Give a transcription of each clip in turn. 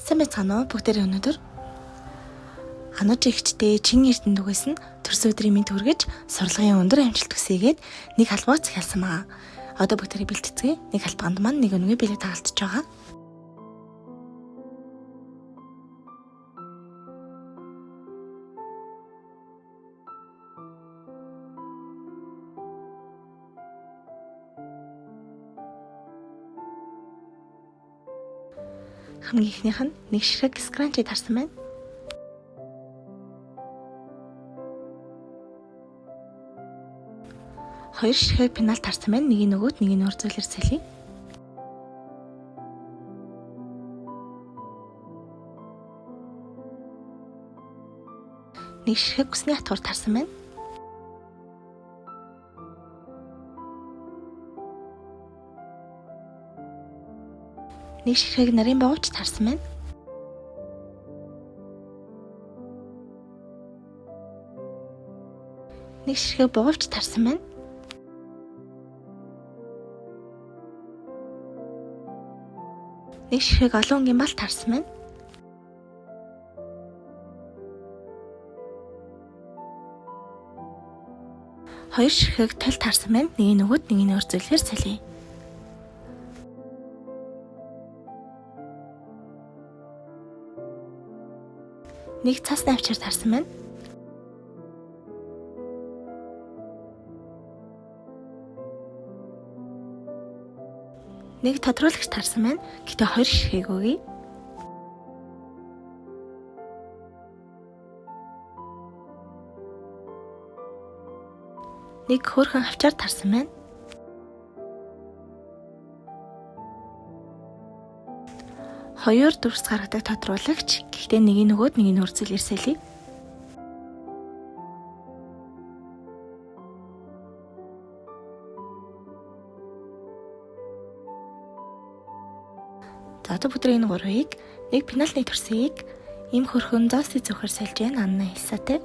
Сайн байцгаана уу бүгдээрээ өнөөдөр Анууч эгчтэй чин эрдэнэ дүгээс нь төрсөн өдрийн мэнд хүргэж сурлагын өндөр амжилт хүсээгээд нэг халбаг захиалсан байгаа. Одоо бүгдээрээ бэлтгэцгээе. Нэг халбаганд маань нэг өнөгийн бэлэг тагалдаж байгаа. Хамгийн эхнийх нь нэг ширхэг скранчи тарсан байна. Хоёр ширхэг пенал тарсан байна. Нэг нь нөгөөд, нэг нь өөр зүйлээр сэлье. Нэг ширхэг үсний хатгуур тарсан байна. Нэг ширхэг нарийн богооч тарсан байна. Нэг ширхэг бугуйвч тарсан байна. Нэг ширхэг олон өнгийн бал тарсан байна. Хоёр ширхэг тал тарсан байна. Нэг нь нөгөөд, нэг нь өөр зүйлээр солиё. Нэг цас навчаар тарсан байна. Нэг тодруулагч тарсан байна. Гэтэ хоёр ширхэг өгье. Нэг хөөрхөн хавчаар тарсан байна. Хоёр дүрс гаргадаг тодруулагч. Гэхдээ нэг нь нөгөөд, нэг нь өөр зүйлээр солиё. За одоо бүгд энэ гурвыг нэг пеналны төрсийг ийм хөрхөн зооси зөвхөр сольж байна. Анна Элсатай.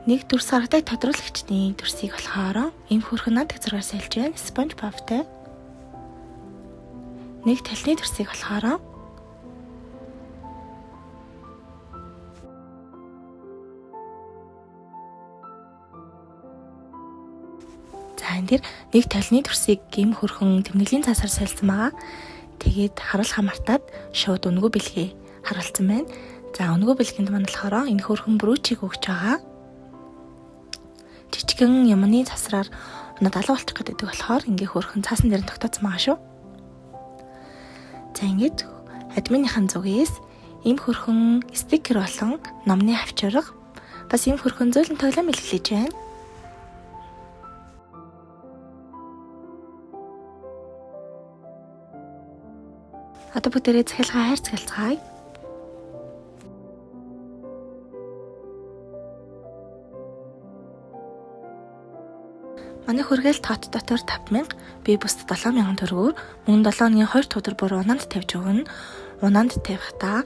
Нэг дүрс гаргадаг тодруулагчны дүрсийг болохоор ийм хөрхөн надаг зургаар сольж байна. SpongeBob-тай. Нэг талны төрсийг болохоор за энэ дэр нэг талны төрсийг гим хөрхөн тэмдэглэлийн цаасаар сольсон байгаа. Тэгээд харуулхаа мартаад шууд өнгөө бэлгээ харуулсан байна. За өнгөө бэлгэнд маань болохоор энэ хөрхөн брүүчийг өгч байгаа. Жижигэн юмны цасраар унаад алга болчих гэдэг болохоор ингээ хөрхөн цаасан дээр нь тогтооцсон байгаа шүү. За ингээд админыхан зүгээс ийм хөрхөн стикер болон номны хавчурга бас ийм хөрхөн зөөлөн тоглоом бэлгэлж байна. Одоо бүгдээрээ захиалгаа хайрцагалцгаая. Манай хүргээл тот дотор 5000, би бусд 7000 төгрөгөөр мөн 7 хоногийн 2 дахь өдөр бүр унаанд тавьж өгнө. Унаанд тавихтаа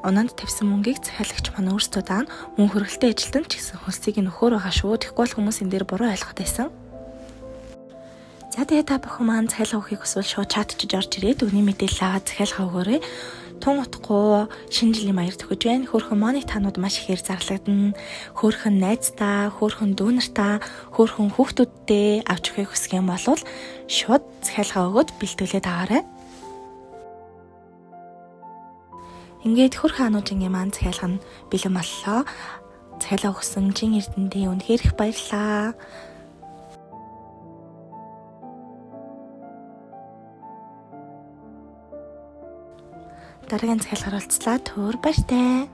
унаанд тавьсан мөнгийг захиалагч маань өөрсдөө даана. Мөн хөргөлтэй ажилтан ч гэсэн хөлсийг нь өгөхөр байгаа шүү. Тэгэхгүй бол хүмүүс энэ дээр буруу ойлгоход байсан. За тэгээ та бүхэн маань захиалга өгөхийг хүсвэл шууд чат чиж орж ирээд өгний мэдээлэл аваад захиалга өгөөрэй. Тун утгагүй шинэ жилийн маяг төхөж байна. Хөөрхөн моны таанууд маш ихээр зарлагдана. Хөөрхөн найздаа, хөөрхөн дүү нартаа, хөөрхөн хүүхдүүдтэй авч өгөхийг хүсэх юм бол шууд захиалга өгөөд бэлтгэлээ аваарай. Ингээд хөөрхөн ануужингийн маань захиалга нь бэлэн боллоо. Захиалга өгсөн чин эрдэнэдээ үнэхээр их баярлалаа. Дараагийн захиалгаар уулзлаа. Түр баяртай.